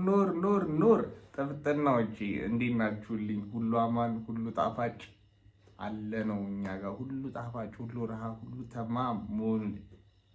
ኖር ኖር ኖር ጥፍጥናዎቼ እንዴት ናችሁልኝ? ሁሉ አማን፣ ሁሉ ጣፋጭ አለ ነው እኛ ጋር ሁሉ ጣፋጭ፣ ሁሉ ረሃ፣ ሁሉ ተማም መሆኑን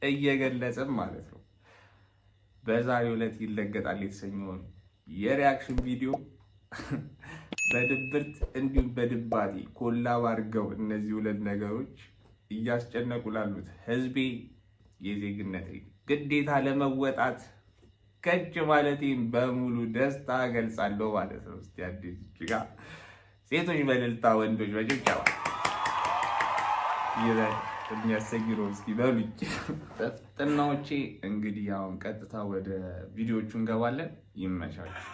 እየገለጽን ማለት ነው። በዛሬው ዕለት ይለገጣል የተሰኘውን የ reaction ቪዲዮ በድብርት እንዲሁም በድባቴ collab አድርገው እነዚህ ሁለት ነገሮች እያስጨነቁ ላሉት ህዝቤ የዜግነት ግዴታ ለመወጣት ከች ማለቴን በሙሉ ደስታ ገልጻለሁ ማለት ነው። እስቲ አዲስ ጋ ሴቶች በእልልታ ወንዶች በጭብጨባ ይበል የሚያሰኝ ነው። እስኪ በሉኝ ጥፍጥናዎቼ። እንግዲህ አሁን ቀጥታ ወደ ቪዲዮቹ እንገባለን። ይመቻችሁ።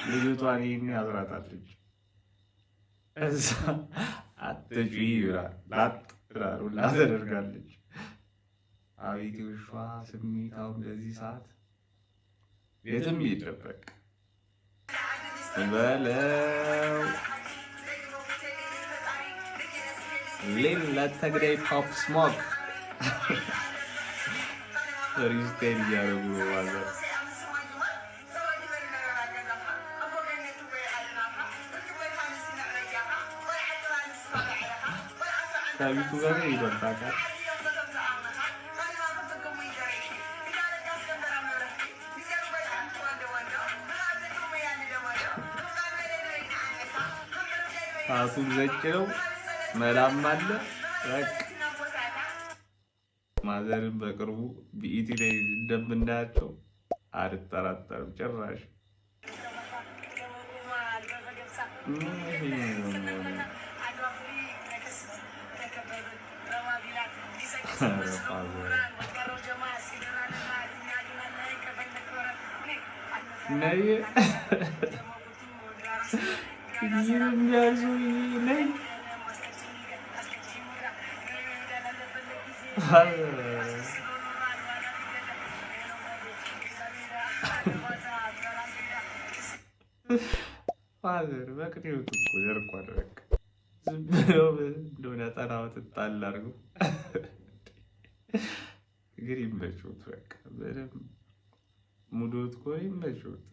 ልጅቷን ይህን ያዝራታለች። እዛ አትጩ ይላል ላጥ ሁላ ተደርጋለች። አቤት ውሿ ስሜት አሁን በዚህ ሰዓት የትም ይደበቅ በለው። ሌላ ለተግዳይ ፖፕ ስሞክ freestyle እያደረጉ ነው ማለት። ከ beat ኡ ጋር ይበልጣል። ታሱም ዘጭ ነው፣ መላም አለ። በቃ mother ን በቅርቡ BET ላይ እንደምናያቸው አልጠራጠርም ጭራሽ። ነይ ነይ father በቅኔው እኮ ደርቋል። በቃ ዝም ብለው እንደው ነጠላውን ጣል አድርገው ግን ይመችዎት። በቃ በደምብ ሙዶት ከሆነ ይመችዎት።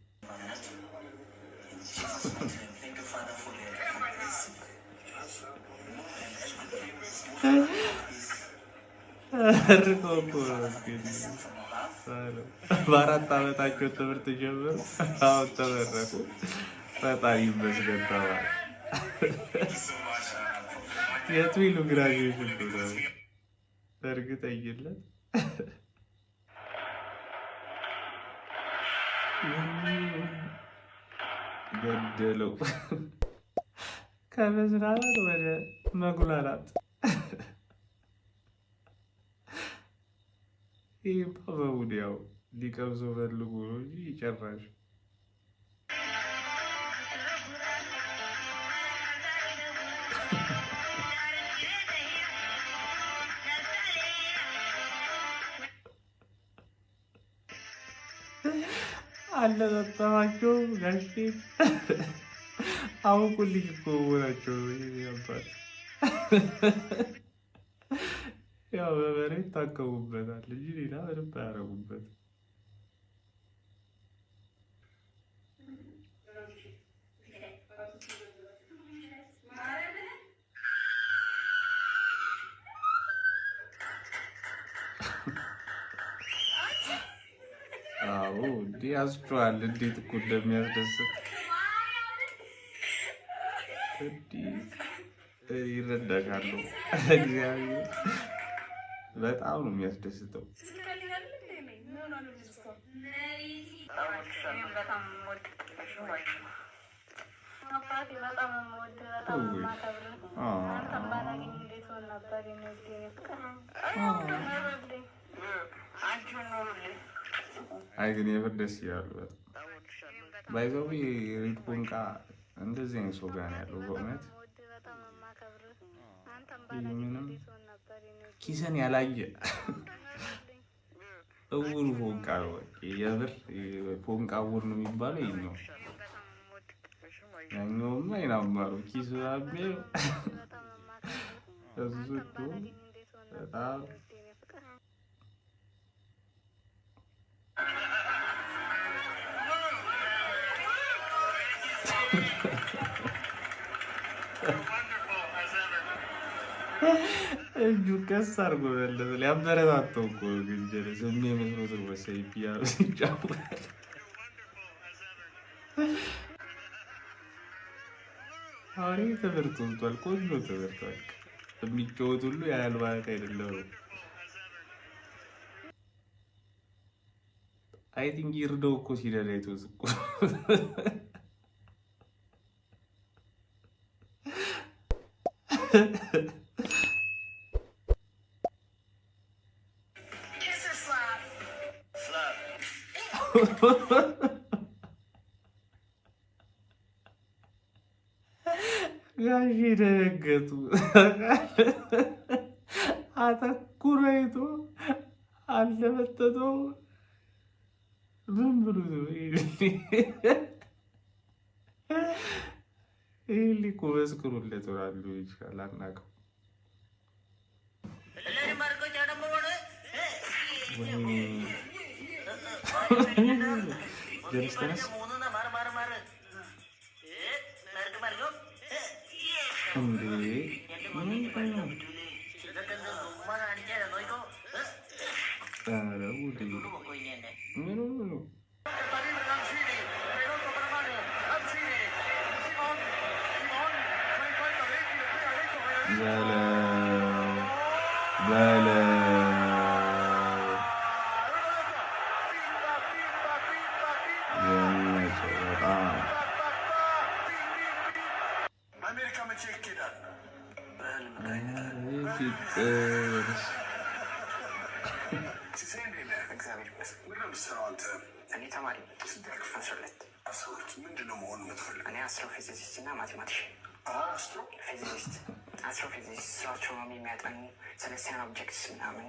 በ4 ዓመታቸው ትምህርት ጀምር አሁን ተመረቁ። ፈጣሪ ይመስገን ተባለ። የትዊሉ graduation ነው በእርግጠኝነት። ገደለው ከመዝናናት ወደ መጉላላት። ይህ በሙሉ ያው ሊቀምሰው ፈልጎ ነው እንጂ ጨራሽ አለጠጠማቸው ጋሼ አውቁልኝ እኮ ናቸው። አባት ያው በበሬ ይታከሙበታል እንጂ ሌላ ምንም አያደርጉበት። አዎ እንዲህ ያስችዋል። እንዴት እኮ እንደሚያስደስት እንዲህ ይረዳሻሉ። እግዚአብሔር በጣም ነው የሚያስደስተው። አይ ግን የምር ደስ ይላሉ በጣም by the way ሪድ ፖንቃ እንደዚህ አይነት ሰው ጋር ነው ያለው። በእውነት ምንም ኪስን ያላየ እውሩ ፎንቃ ነው። የምር ፎንቃ እውር ነው የሚባለው ይኸኛው። ያኛውማ አይናማሩ ኪሱ እሱ አንተን ባላገኝ እንዴት ሆን ነበር በጣም የኔ ፍቅር። እጁ ቀስ አድርጎ መለሰ። ሊያበረታተው እኮ ግን ጀለስ የሚመስለው መሰለኝ ፒያኖ ሲጫወት። አሁን ይሄ ትምህርት ወስዷል። ቆንጆ ትምህርት። በቃ የሚጫወት ሁሉ ያህል ማለት አይደለም። I think ይርደው እኮ ሲደላ አይቶት እኮ። Kiss or slap? Slap. ጋሼ ደነገጡ። አተኩሮ አይቶ አልተመጠጠው። ምን ብሎ ነው? ይህ እኮ መስክሮለት ይሆናል ሊሆን ይችላል፣ አናውቅም። എല്ലാരും മാറിക്കോ, ചേട്ടൻ പോവാണ്. ወይኔ ጀለስ ተነስ። മൂന്ന് മാറ് മാറ് മാറ്. മാർക്ക് മാറിക്കോ. እንዴ ምን ነው? ഇതൊക്കെ എന്താ ഉമ്മ കാണിക്കാ നോക്കോ. ኧረ ጉዴ! പോക്കോ ഇനി എന്നെ. ምን ሆኖ ነው? በለው በለው። ይመቸው በጣም። አሜሪካ መቼ ይኬዳል? ፍቅር። ሲሳይ እንዴት ነህ? እግዚአብሔር ይመስገን። ምንድን ነው የምትሰራው አንተ? እኔ ተማሪ ነኝ። ስንተኛ ክፍል? 12። 12። ምንድን ነው መሆን የምትፈልገው? እኔ astrophysicist እና mathematician። Astro Physicist፣ astrophysicist ስለ astronomy የሚያጠኑ፣ celestial objects ምናምን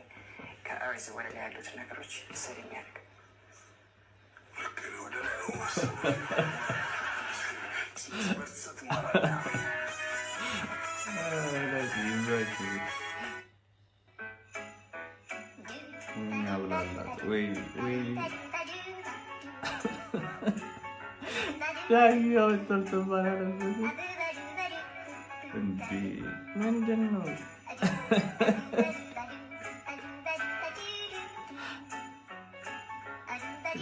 ከ earth ወደ ላይ ያሉትን ነገሮች study የሚያደርግ። ልክ ነህ። ወደ ላይ ነው ማሰብ። ትምህርት ስትማራለህ? ይዟችሁ ያብላላት ወይ ወይ ዳኛው ጠብጠብ አላለበት እንዴ? ምንድን ነው?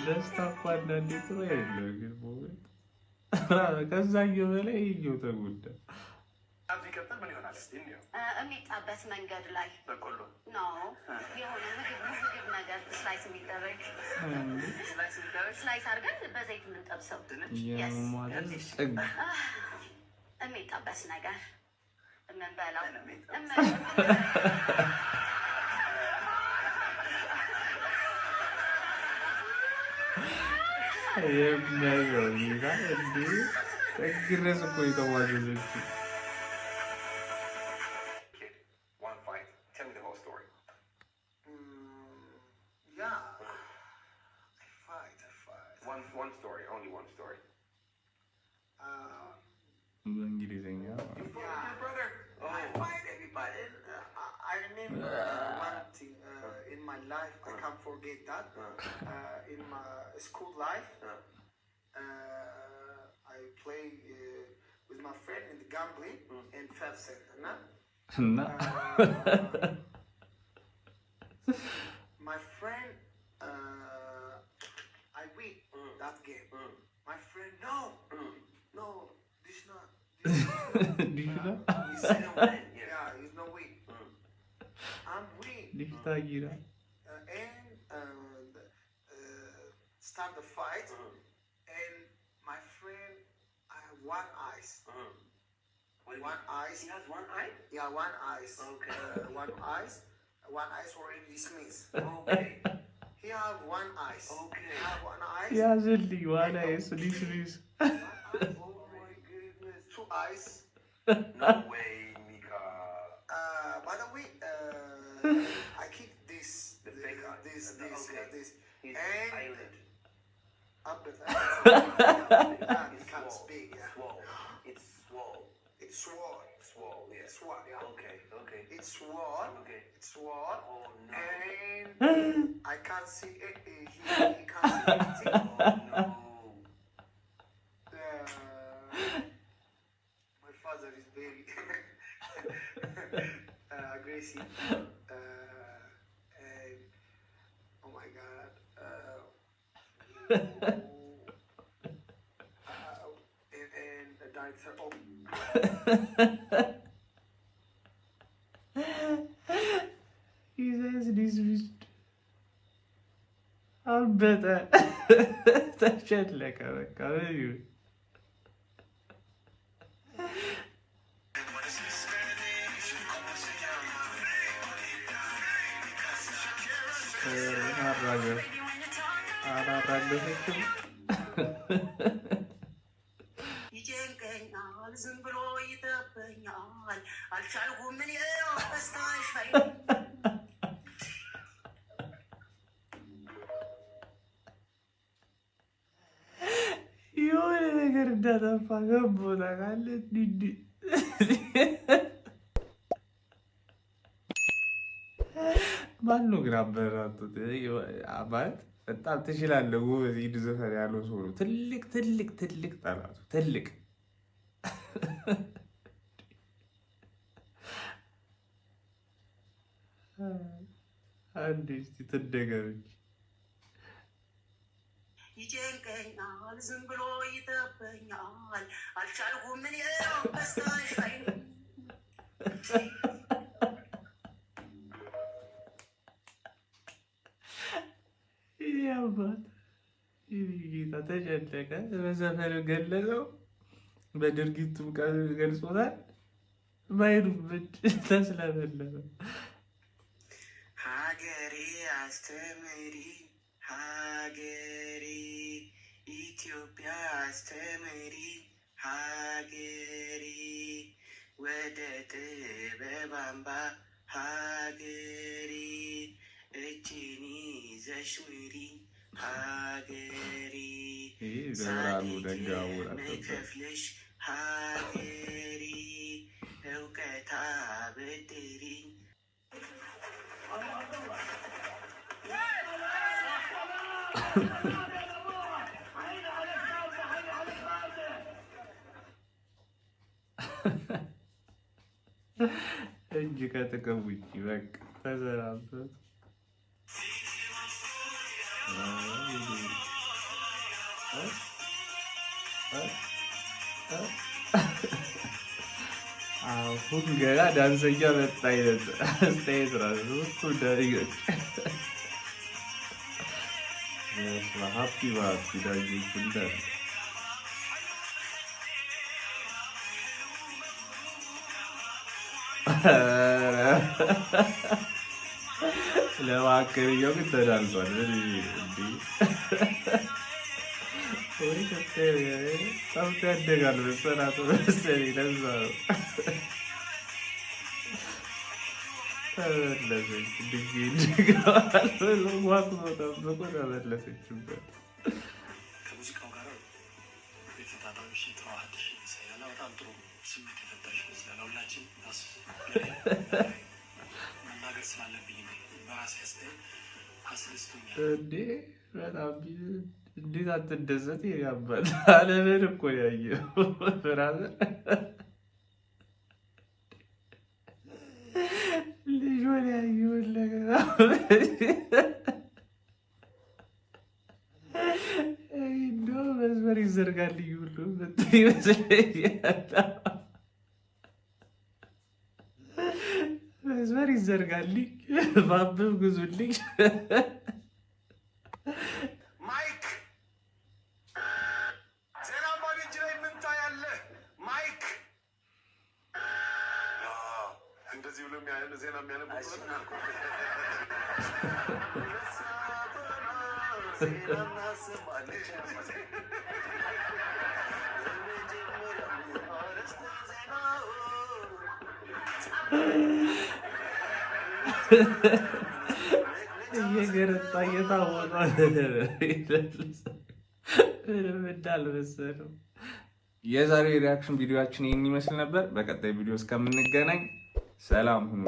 ደስታ እኮ አንዳንዴ ጥሩ አይደለም፣ ግን በእውነት ከዛኛው በላይ ይኸኛው ተጎዳ። ቢቀጥል ምን ይሆናል? እስኪ እንየው። የሚጣበስ መንገድ ላይ በቆሎ ነው የሆነ ምግብ ምግብ ነገር slice የሚደረግ፣ slice አድርገን በዘይት የምንጠብሰው። የመሟዘዝ ጥግ። የሚጣበስ ነገር የምንበላው። የሚያየው ሁኔታ እንዴ! ጥግ ድረስ እኮ የተሟዘዘችው። One fight. Tell me the whole story. Yeah, I fight, I fight. One story, only one story. በእንግሊዝኛ። Yeah. Your brother. I fight everybody. And, I remember one thing in my life. I can't forget that. In my school life, I play with my friend in the gambling in 5 cent. እና እና my friend, I win that game. My friend, no, no, this not. This ዲሽታ He's no win. Yeah, he's no win. I'm win. ዲሽታ ጊራ። And start the fight. And my friend, I have one eyes. One eyes. He has one eye? Yeah, one eyes. Okay. One eyes. One eyes already dismissed. Okay. He have one eyes. Okay. He have one eyes. ያዝልኝ one eyes dismiss. One eyes. Oh my goodness. Two eyes. No way, Mika. By the way, I keep this, The fake eye. this, this, Okay. yeah, this, His and eyelid. up the yeah, It's becomes swole. big. Yeah, Swole. It's swole. it's swole. Swole, yeah. It's swole. Yeah. Okay. It's wall. Okay. It's wall. Oh, no. And I can't see it. He can't see anything. Oh, no. My father is very aggressive. And oh my God. And the director. Oh, He says dismissed. አበጠ፣ ተጨለቀ። በቃ ምን ይሁን? አራገፍ አላራገፈችም። ይጨንቀኛል፣ ዝም ብሎ ይጠበኛል፣ አልቻልኩም እኔ በስታሽ። የሆነ ነገር እንዳጠፋ ገቦ ታውቃለህ። እንዲህ ማነው ግን አበረታቶት? ማለት በጣም ትችላለህ ጎበዝ ሂድ ዘፈን ያለው ሰው ነው። ትልቅ ትልቅ ትልቅ ጠላቱ ትልቅ። አንዴ እስኪ ትደገም እንጂ። ይጨንቀኛል፣ ዝም ብሎ ይጠበኛል፣ አልቻልኩም እኔ በስታሽ። ይሄ አባት ይህ ጌታ ተጨነቀ። በዘፈኑ ገለጸው፣ በድርጊቱም ገልጾታል። ባይሉበት ተስለመለመ። ሀገሬ አስተምሪ፣ ሀገሬ ኢትዮጵያ አስተምሪ፣ ሀገሬ ወደ ጥበብ አምባ፣ ሀገሬ እጅን ይዘሽ ምሪ፣ ሀገሬ ይህ ዘብራሉ ደጋ መከፍልሽ፣ ሀገሬ እውቀት አበድሪኝ። እጅ ከጥቅም ውጭ በቃ ተሰናበቱ። አሁን ገና ዳንሰኛ መጣ አይነት አስተያየት ራሱ ሶስቱ ዳኞች happy በ happy ዳኞቹ እንዳለ። ለመካከለኛው ግን ተዳልቷል። ወይ ጠብቶ ያደጋል መሰላት መሰለኝ። ለዛ ነው ተመለሰች። ድጌ ድገዋል ዋቅዞ ጠብቆ ተመለሰችበት። ከሙዚቃው ጋር የተጣጣምሽ የተዋሃድሽ ይመስለኛል። በጣም ጥሩ ስሜት የፈጠርሽ ይመስላል። ሁላችን መናገር ስላለብኝ በራሴ አስተያየት አስደስቶኛል። እንዴ በጣም እንዴት አትደሰት? ያባት አለምን እኮ ያየው brother፣ ልጅ ወደ ያየውን ነገር እንደው መስመር ይዘርጋልኝ ሁሉ ይመስለኛል። መስመር ይዘርጋልኝ፣ ባብብ ግዙልኝ። Mic፣ ዜና አንባቢ እጅ ላይ ምን ታያለህ? Mic። እንደዚህ ብሎ ዜና የሚያነቡ ዜና እናሰማለን። የመጀመሪያው አርዕስተ ዜናው እየገረጣ እየታወቀ ምንም እንዳልመሰለው። የዛሬው የ reaction ቪዲዮአችን ይህን ይመስል ነበር። በቀጣይ ቪዲዮ እስከምንገናኝ ሰላም ሁኑ።